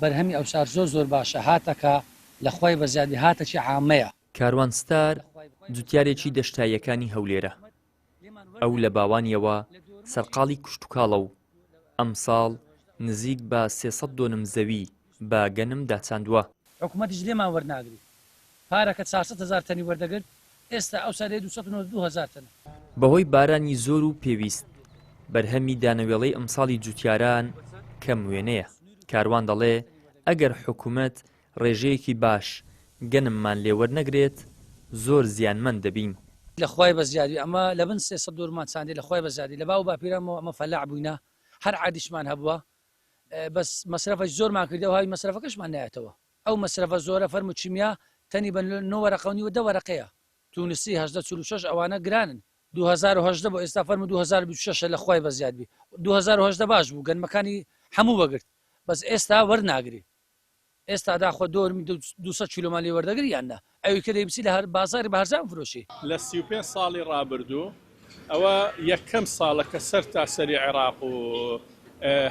بەرهەمی ئەوسار زۆر زۆر باشە هاتەکە لە خوای بەزیادی هاتەکی عامەیە. کاروان ستار جوتیارێکی دەشتاییەکانی هەولێرە، ئەو لە باوانیەوە سەرقاڵی کشتوکاڵە و ئەمساڵ نزیک بە 300 دۆنم زەوی بە گەنم داچاندووە. حکومەتیش لێمان وەرناگری پارەکە 400 هەزار تەنی وەردەگرت ئێستا ئەو سەرەی 292 هەزار تەنە. بەهۆی بارانی زۆر و پێویست، بەرهەمی دانەوێڵەی ئەمساڵی جوتیاران کەم وێنەیە. کاروان دەڵێ، ئەگەر حکومەت ڕێژەیەکی باش گەنممان لێ وەرنەگرێت، زۆر زیانمەند دەبین. لە خوای بەزیادی ئەمە لە بن 300 دۆرمان چاندی لە خوای بەزیادی لە باو باپیرانمەوە ئەمە فەلاح بووینە هەر عادیشمان هەبووە بەس مەسرەفەش زۆرمان کردی ئەو هاوی مەسرەفەکەشمان نایەتەوە ئەو مەسرەفە زۆرە فەرموو چیمیا تەنی بە نۆ وەرەقە و نیوە دە وەرەقەیە تونسی 18 46 ئەوانە گرانن 2018 بۆ ئێستا فەرموو 2026 لە خوای بەزیاد بی 2018 باش بوو گەنمەکانی هەموو وەگرت بەس ئێستا وەرناگری ئێستا داخۆ دۆرمی 200 کیلۆمان لێ وەردەگری یان نا ئەوی کە دەی بچی لە هەر بازاری بە هەرزان فرۆشی. لە 35 ساڵی ڕابردوو ئەوە یەکەم ساڵە کە سەرتاسەری عێراق و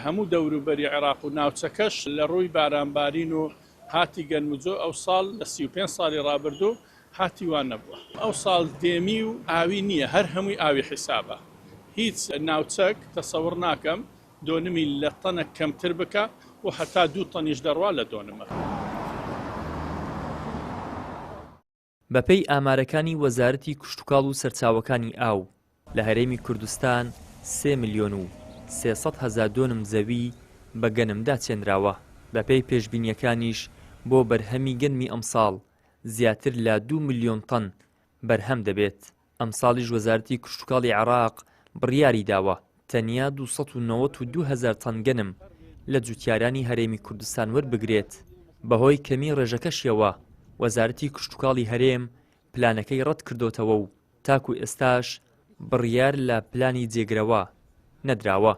هەموو دەوروبەری عێراق و ناوچەکەش لە ڕووی بارانبارین و هاتی گەنم و جۆ ئەوساڵ لە 35 ساڵی ڕابردوو هاتی وا نەبووە. ئەوساڵ دێمی و ئاوی نییە هەر هەمووی ئاوی حیسابە هیچ ناوچەک تەسەوڕ ناکەم دۆنمی لە تەنەک کەمتر بکا و هەتا دوو تەنیش دەڕوا لە دۆنمە. بەپێی ئامارەکانی وەزارەتی کشتوکاڵ و سەرچاوەکانی ئاو، لە هەرێمی کوردستان سێ ملیۆن و 300 هەزار دۆنم زەوی بە گەنم داچێنراوە، بەپێی پێشبینییەکانیش بۆ بەرهەمی گەنمی ئەمساڵ زیاتر لە دوو ملیۆن تەن بەرهەم دەبێت. ئەمساڵیش وەزارەتی کشتوکاڵی عێراق بڕیاریداوە تەنیا 292 هەزار تەن گەنم لە جوتیارانی هەرێمی کوردستان وەربگرێت، بەهۆی کەمی ڕێژەکەشیەوە وەزارەتی کشتوکاڵی هەرێم پلانەکەی ڕەتکردۆتەوە و تاکو ئێستاش بڕیار لە پلانی جێگرەوە نەدراوە.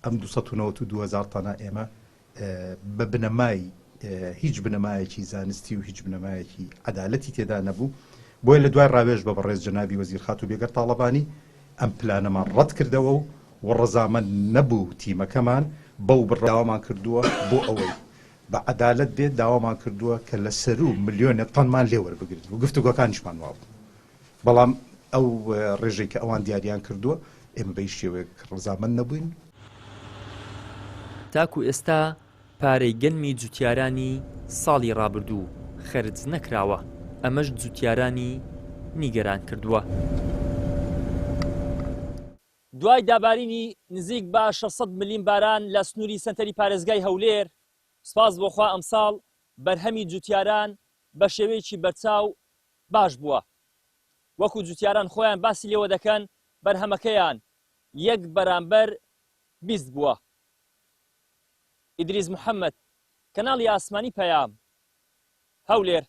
ئەم 292 هەزار تەنە ئێمە بە بنەمای هیچ بنەمایەکی زانستی و هیچ بنەمایەکی عەدالەتی تێدا نەبوو، بۆیە لە دوای ڕاوێژ بە بەڕێز جەنابی وەزیر خاتوو بێگەرد تاڵەبانی ئەم پلانەمان ڕەت کردەوە و و ڕەزامەند نەبوو تیمەکەمان بەو بڕە داوامان کردووە بۆ ئەوەی بە عەدالەت بێت داوامان کردووە کە لە سەروو ملیۆنێ تەنمان لێ وەربگرن و گفتوگۆکانیشمان وابوو بەڵام ئەو ڕێژەی کە ئەوان دیاریان کردووە ئێمە بە هیچ شێوەیەک ڕەزامەند نەبووین. تاکو ئێستا پارەی گەنمی جوتیارانی ساڵی ڕابردوو خەرج نەکراوە، ئەمەش جوتیارانی نیگەران کردووە. دوای دابارینی نزیک بە 600 ملیم باران لە سنووری سەنتەری پارێزگای هەولێر، سوپاس بۆ خوا ئەمساڵ بەرهەمی جوتیاران بە شێوەیەکی بەرچاو باش بووە. وەکو جوتیاران خۆیان باسی لێوە دەکەن بەرهەمەکەیان یەک بەرامبەر 20 بووە. ئیدریس محەمەد، کەناڵی ئاسمانی پەیام، هەولێر.